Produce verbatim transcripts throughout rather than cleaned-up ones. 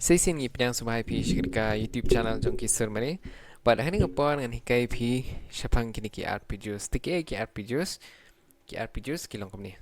Shisien ngi pdiang sngewbha ïa phi sha ka YouTube channel jong ki sur mane. Bad ha kane ka por ngan hikai ïa phi shaphang kine ki arpeggios. Te ki arpeggios, ki arpeggios ki long kumne.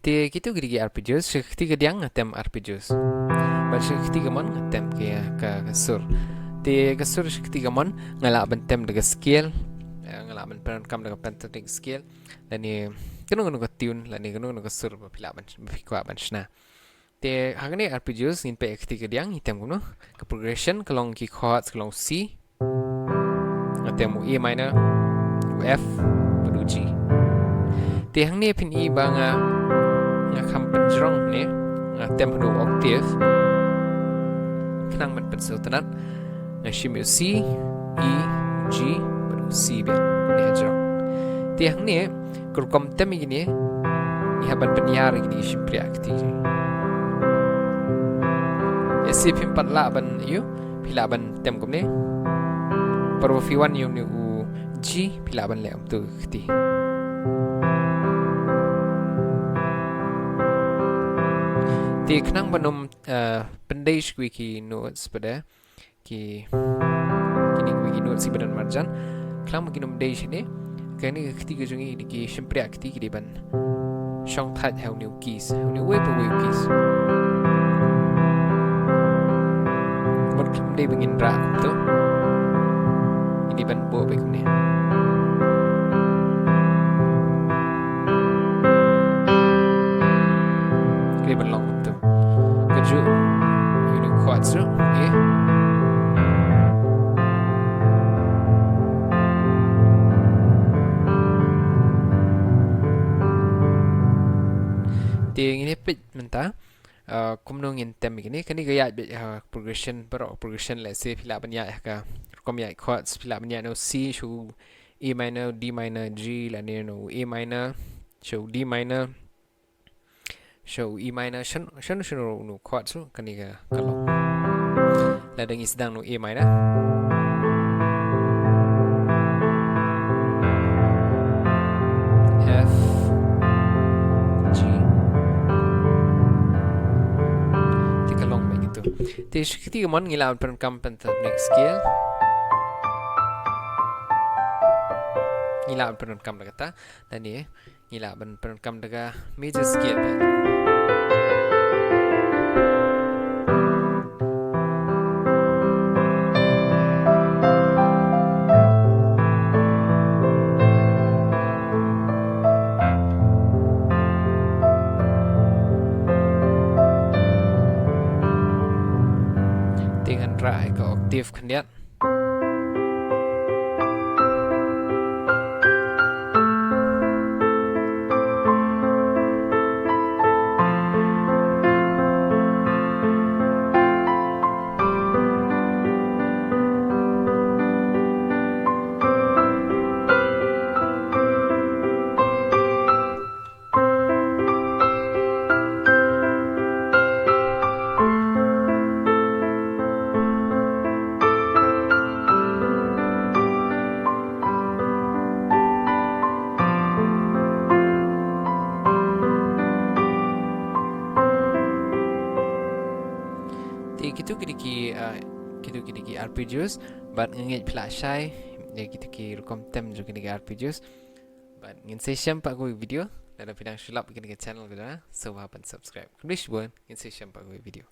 Te kito ki dei ki arpeggios, sha ka kti ka diang nga tem arpeggios. Bad sha ka kti ka mon nga tem ka, ka, ka sur. Te ka sur sha ka kti ka mon nga lah ban tem da ka scale. Eh, nga lah ban pyndonkam da ka pentatonic scale. Lane kano kano ka tune, lane kano kano ka sur ba phi lah ban, ba phi kwah ban shna. Te ha kane arpeggios ngin peit ka kti ka diang, ngi tem kumno. Ka progression ka long ki chords, ka long C. Nga tem u A minor, u F, bad u G. Te hangne phin i ba nga, nga kham pynjrong ne, nga tem hano octave. Khnang ban pynsngewtynnat, nga shim ïa u C, E, G, bad u C biang ne ha jrong. Te hangne, ka rukom tem ïa kine, ngi hap ban pynïar ïa kine ki shympriahkti. Ïa, shisien phim pat lah ban ïoh, phi lah ban tem kumne. Por ba phi wan ïa une u G, phi lah ban leh kumto ka kti. Te khnang ban ym, eh, pyndei sha kiwei ki notes pat de, ki, kine kiwei ki notes kiba don marjan. Khnang ba kin ym dei shane. Kane ka kti ka jong ngi, kine ki shympriahkti ki dei ban shong thait ha une u keys, ha une uwei pa uwei u keys. Mut kim dei ba ngin rah kumto. Ngi dei ban buh beit kumne. Ki dei ban long kumto. Kajuh ïa une u chords ruh, okay. Te ngin ïa peit mynta, uh, kumno ngin tem ïa kine, kane ka ïaid beit ha progression baroh, progression, let's say phi lah ban ïaid ha ka rukom ïaid chords, phi lah ban ïaid na u C sha u A minor, D minor, G, lane na u A minor sha u D minor, sha u E minor, shan, shan, shan u chords ruh, kane ka, ka long. Lada ngi sdang na u A minor. F, G. Te ka long beit kumto. Te sha ka kti kamon ngi lah ban pyndonkam pentatonic scale. Ngi lah ban pyndonkam da kata. Lane ngi lah ban pyndonkam da ka major scale. Te ngan rah ïa ka octave khyndiat. Te kito ki dei ki, ah, kito ki dei ki arpeggios, bad nga ngeit phi lah shai ïa kito ki rukom tem jong kine ki arpeggios. Bad ngin sa ïashem pat ha kawei ka video. Lada phi dang shu lap ïa kane ka channel ka jong nga, sngewbha ban subscribe. Khublei shibun, ngin sa ïashem pat ha kawei ka video.